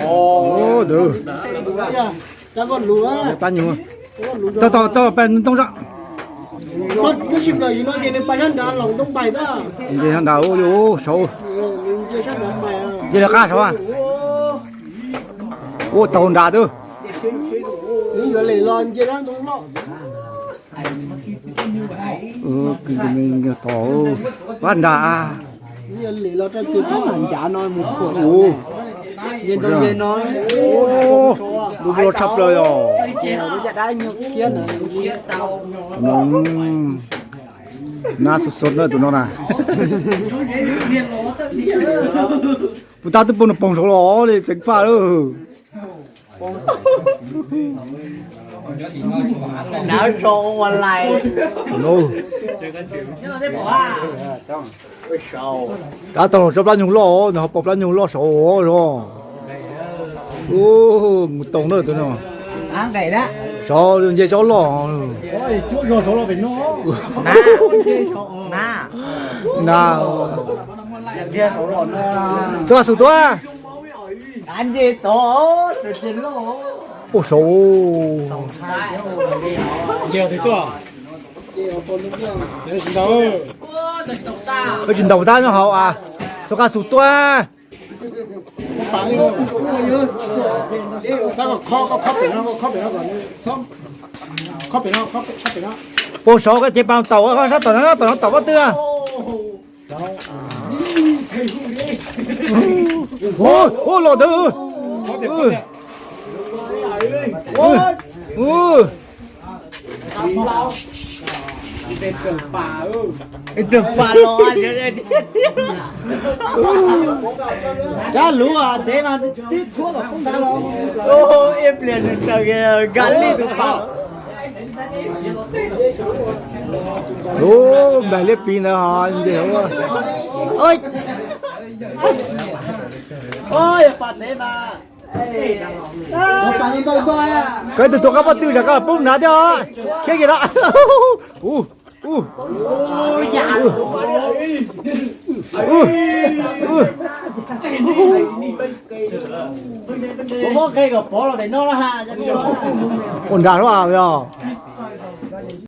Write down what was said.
Ntawd, tau tau tau peb ntoo zoj. Nce sab nrad ua saud. Nce lawv qab saud. Ua tau nrad twb. Pab nrad. Nce ntoo nce no, lub loj tshaj plaws os. Nab xov xov na tus no na. Puas tab twb poob no poob saud los li tseem faj lawm. Tab tom los tso plab nyoog loj, nws ho pom plab nyoog loj saud os. Mus toos na tus no. Saud nce tsob loj. Na, tub a xu tuab. Ua saud. Peb tsis ntaus tab nyob hauv a. Txoj kab xu tuab. Poob saud koj ces pas taum sab tom no, tom no tom pob twg. Ua los ntawd. Rab lub ntev mas tib txhuab kom poob ntag los. Ib pliag nws raws nkaus li tus pas. Ub, nplaig liab pliv ntawd ho nce hauv. Yog pas ntev mas. Koj tus tuav koj pob tw tsam koj poob nrad thiab os. Khiav kiag los. Ua nrad os.